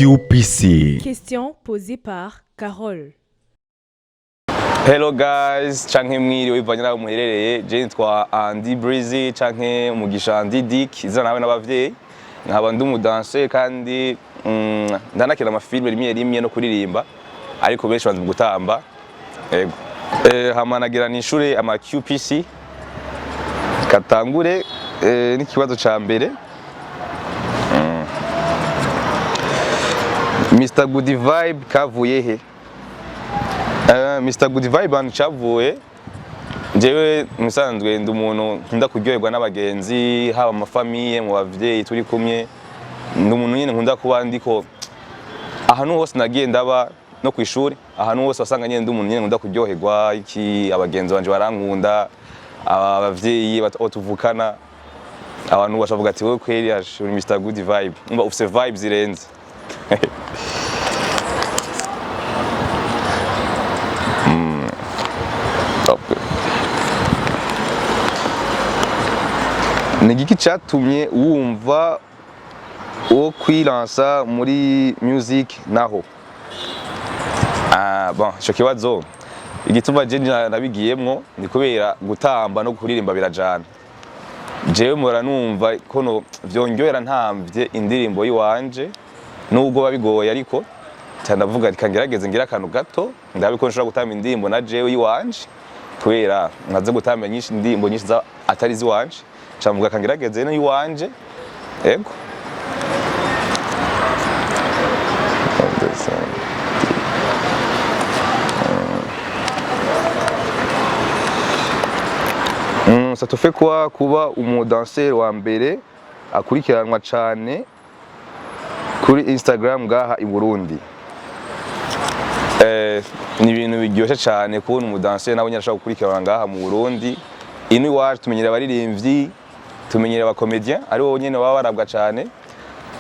QPC. Question posée par Carole. Hello guys, canke mwiriwe bivanye naho muherereye. Je nitwa Andy Breezy canke Umugisha Andy Dick, izina nawe n'abavyeyi. Nkaba ndi umudanse kandi ndanakina amafilme rimwe rimwe no kuririmba, ariko benshi banzi mu gutamba. Yego. Hama nagira nishure ama QPC. Katangure n'ikibazo ca mbere. Mr Good Vibe kavuye he? Mr Good Vibe ahantu cavuye, jewe musanzwe ndi umuntu nkunda kuryoherwa n'abagenzi, haba amafamiye, mu bavyeyi turi kumwe. Ndi umuntu nyene nkunda kuba ndiko ahantu hose nagiye ndaba no kw'ishuri, ahantu hose wasanga nyene ndi umuntu nyene nkunda kuryoherwa. Iki abagenzi banje barankunda, abavyeyi abo tuvukana, abantu bashavuga ati: "Wewe kweri ash, uri Mr Good Vibe, umva ufise vibes zirenze." Top. Ni igiki catumye wumva wo kwilansa muri music naho? Ah, bon, ico kibazo, igituma je nabigiyemwo ni kubera gutamba no kuririmba birajana. Jewe mpora numva kono vyongera ntamvye indirimbo yiwanje, nubwo biba bigoye, ariko ca ndavuga reka ngerageze ngire akantu gato ndabe ko nshobora gutamba indirimbo na jewe yiwanje, kubera nkaze gutamba nyinshi, indirimbo nyinshi atari iziwanje. Ca mvuga kangerageze n'iyiwanje. Yego. Ça te fait quoi kuba umudanseri wa mbere akurikiranwa cane kuri Instagram ngaha i Burundi? Ni ibintu biryoshe cane kubona umudanseri nawe nyine ashobora gukurikiranwa ngaha mu Burundi. Ino iwacu tumenyera abaririmbyi, tumenyera abacomédien, ari bo nyene baba barabwa cane,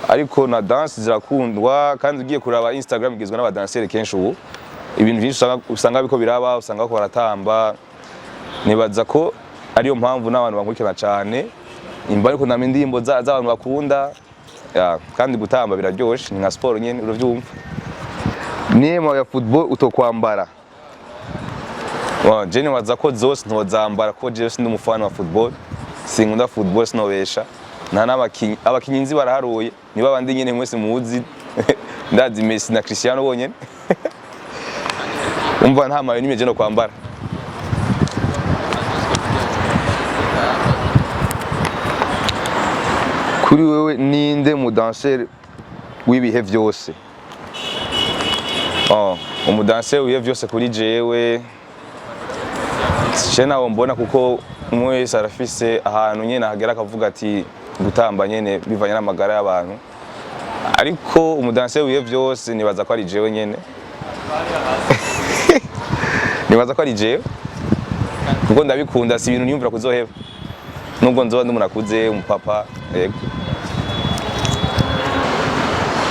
ariko na danse zirakundwa. Kandi ugiye kuraba, Instagram igizwe n'abadanseri kenshi. Ubu ibintu byinshi usanga biko biraba, usanga ko baratamba. Nibaza ko ariyo mpamvu n'abantu bankurikirana cyane, imba ariko nama indirimbo z'abantu bakunda ya, kandi gutamba biraryoshe, ni nka siporo nyene, uravyumva. Niye ya football utokwambara? Bon, je nibaza ko zose ntozambara kuko jewe sindi umufana wa football, sinkunda football, sinobesha. Nta n'abakinyi, abakinyi nzi baraharuye, niba abandi nyene mwese muzi, ndazi Messi na Cristiano bonyene. Umva, nta mayo nimwe je no kwambara. Kuri wewe, ninde mudanseri w'ibihe vyose? Oh, umudanseri w'ibihe vyose kuri jewe, je nawo mbona, kuko umwe wese arafise ahantu nyene ahagera akavuga ati gutamba nyene bivanye n'amagara y'abantu, ariko umudanseri w'ibihe vyose nibaza ko ari jewe nyene, nibaza ko ari jewe kuko ndabikunda, si ibintu niyumvira kuzoheba nubwo nzoba ndi umuntu akuze, umupapa. Yego.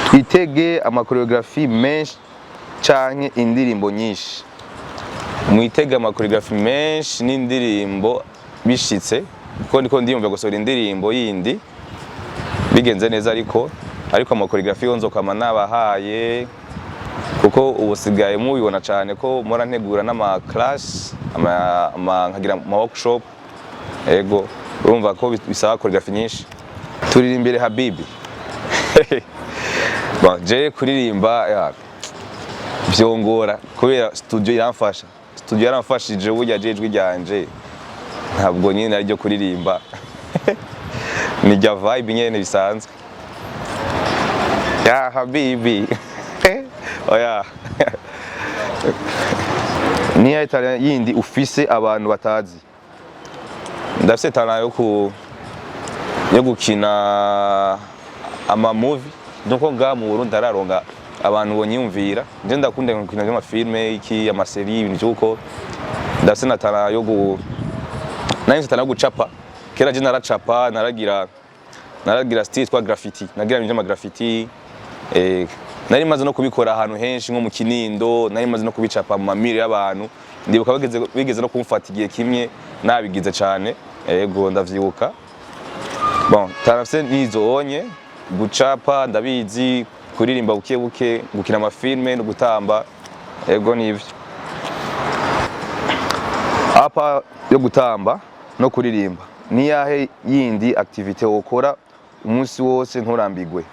Twitege amachoreography menshi canke indirimbo nyinshi? Mwitege amachoreography menshi n'indirimbo bishitse, kuko ndiko ndiyumva gusohora indirimbo yindi bigenze neza, ariko amachoreography yo nzokama nabahaye, kuko ubu sigaye mubibona cyane ko mpora ntegura n'ama class, nkagira ama workshop. Ego, urumva ko bisaba choreography nyinshi. Turirimbire Habibi. Bon, je kuririmba ya, vyongora kubera studio iramfasha, studio yaramfashije. Burya je ijwi ryanje ntabwo nyine ari ryo kuririmba, ni rya vibe nyene bisanzwe. Ya habibi, oya. Niya talent yindi ufise abantu batazi? Ndafise talent yo gukina ama movie, nuko ngaha mu Burundi araronga abantu bonyiyumvira. Nje ndakunda gukina amafilme, iki, amaseri, ibintu cyuko. Ndafise na talent yo gu nari mfise talent yo gucapa. Kera je naracapa, naragira style twa graffiti, nagira ibintu vy'ama graffiti. Nari maze no kubikora ahantu henshi nko mu Kinindo, nari maze no kubicapa mu mamiri y'abantu. Ndibuka bigeze no kumfata igihe kimwe nabigize cane. Ego, ndavyibuka. Bon, talent mfise nizo onye: gucapa ndabizi, kuririmba ndabizi. Kuririmba buke buke, gukina ama films no gutamba. Ego, nivyo. À part yo gutamba no kuririmba, ni yahe yindi activité wokora umunsi wose nturambigwe?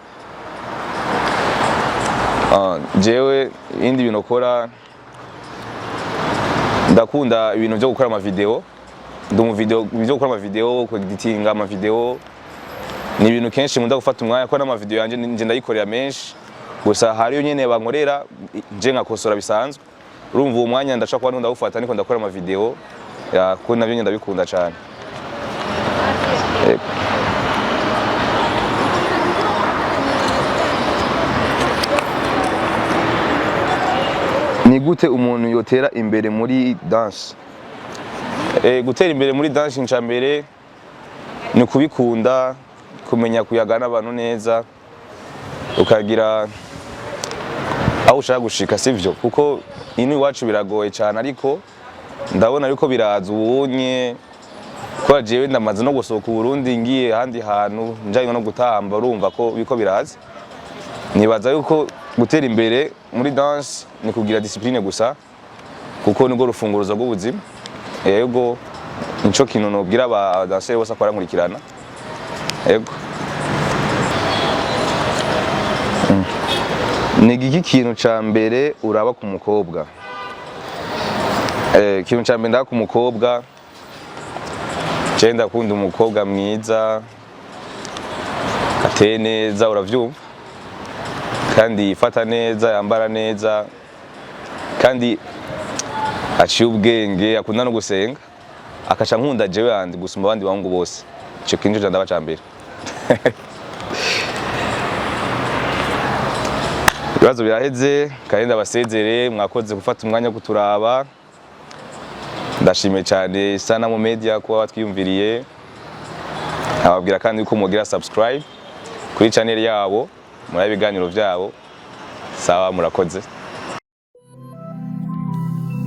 Ah, jewe ibindi bintu ukora, ndakunda ibintu byo gukora ama vidéo. Ndi mu vidéo, byo gukora ama vidéo, kweditinga ama vidéo ni ibintu kenshi nkunda gufata umwanya, kuko n'ama vidéo yanje nje ndayikorera menshi. Gusa hariyo nyene bankorera, nje nkakosora bisanzwe. Urumva, uwo mwanya ndashaka kuba ndawufata niko ndakora ama vidéo ya, kuko navyo nyene ndabikunda cyane. Yego. Ni gute umuntu yotera imbere muri danse? Gutera imbere muri danse, nca mbere ni kubikunda, kumenya kuyaga n'abantu neza, ukagira aho ushaka gushika, sivyo? Kuko ino iwacu biragoye cyane, ariko ndabona ariko biraza ubunye, ko jewe ndamaze no gusohoka Burundi, ngiye ahandi hantu njanye no gutamba. Urumva ko biko biraza. Nibaza yuko gutera imbere muri danse ni kugira discipline gusa, kuko nibwo rufunguruzo rw'ubuzima. Yego, nico kintu nobwira aba danseurs bose akora nkurikirana. Yego. Ni igiki kintu ca mbere uraba ku mukobwa? Ikintu ca mbere ndaba ku mukobwa, je ndakunda umukobwa mwiza, ateye neza, uravyumva, kandi yifata neza, yambara neza, kandi aciye ubwenge, akunda no gusenga, akaca nkunda jewe yandi gusumba abandi bahungu bose. Ico kintu ca ndaba ca mbere. Ibibazo biraheze kandi ndabasezere. Mwakoze gufata umwanya wo kuturaba. Ndashimiye cyane Sanamu Media kuba batwiyumviriye. Ababwira kandi ko mugira subscribe kuri channel yabo, muri ibiganiro byabo. Sawa, murakoze.